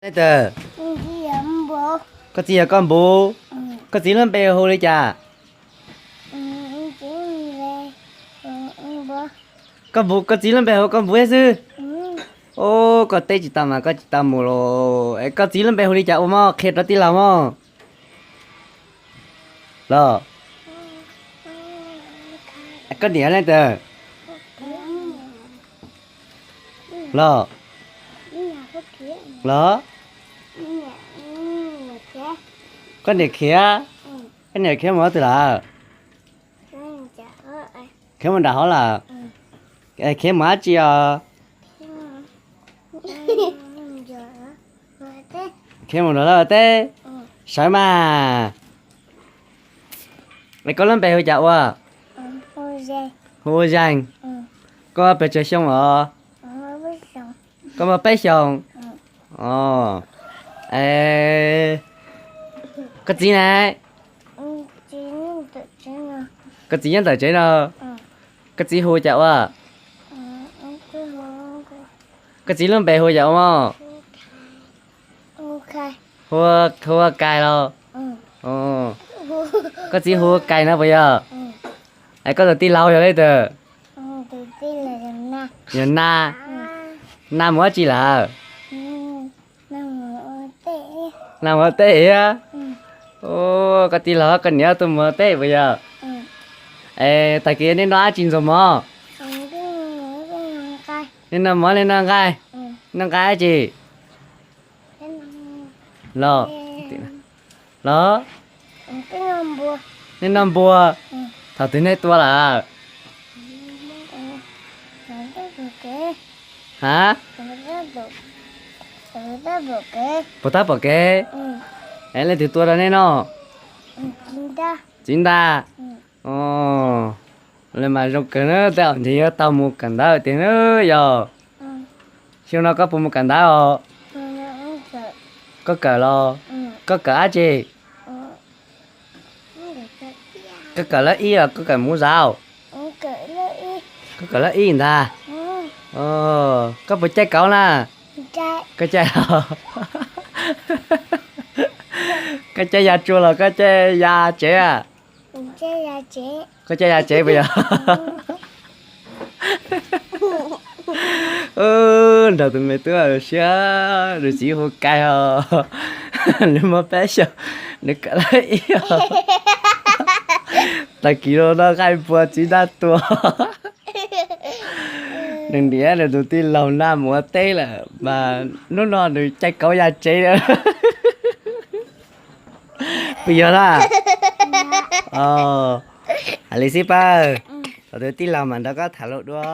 Leej twg? Koj txiv yog koj npus. Koj txiv lub npe hu li cas? Koj npus, koj txiv lub npe hu koj npus xwb. Os, koj teb tsis tau mas koj tsis tau mus los. Es koj txiv lub npe hu li cas ua mog, qhia rau tij laug mog. Los, koj niam leej twg? Los, los, koj niam khiav. Koj niam khiav mus twg lawm? Khiav mus nram hav lawm. Khiav mus dab tsi os? Khiav mus nram lawv teb. Sawv mas. Es koj lub npe hu cas ua? Hu ua Zeeg. Koj pes tsawg xyoo os? Koj muaj peb xyoos. Os, koj txiv ne? Koj txiv nyob ntawm tsev no. Koj txiv hu cas ua? Koj txiv lub npe hu cas ua mog? Hu ua Kais los? Koj txiv hu ua Kais no puas yog? Es koj tus tij laug yog leej twg? Yog Nas. Nas mus dab tsi lawm? Nas mus ua teb thiab. Koj tij laug koj niam tuaj mus ua teb puas yog? Es tag kis nej noj dab tsi ntxuag mov? Nej noj mov, nej noj nqaij? Noj nqaij dab tsi? Los, los, nej noj npua. Thaum twg nej tua lawm? Ha? Puas tab pom kev? Es leej twg tua rau nej noj? Txiv ntag. Os, li mas zoo kawg na, tej zaum ntshe yuav tau mus kawm ntawv tiag na yog. Xyoo no koj puas mus kawm ntawv os? Koj kawm los? Koj kawm dab tsi? Koj kawm lab ib los koj kawm muv zauv? Koj kawm lab ib ntag. Koj puas caij kauv na? Koj caij, koj caij ya tsua los koj caij ya tsev? Koj caij ya tsev puas yog? Nrog tus me tub siab, nws txiv hu Kais os, nws muaj peb xyoos, nws kawm lab ib os. Tag kis no noj nqaij npua txiv ntag tua. Nws niam nws tus tij laug Nas mus ua teb lawm mas hnub no nws caij kauv ya tsev lawm. Puas yog na? Hais li xwb pab, thaum twg tij laug mam nrog koj tham lus dua.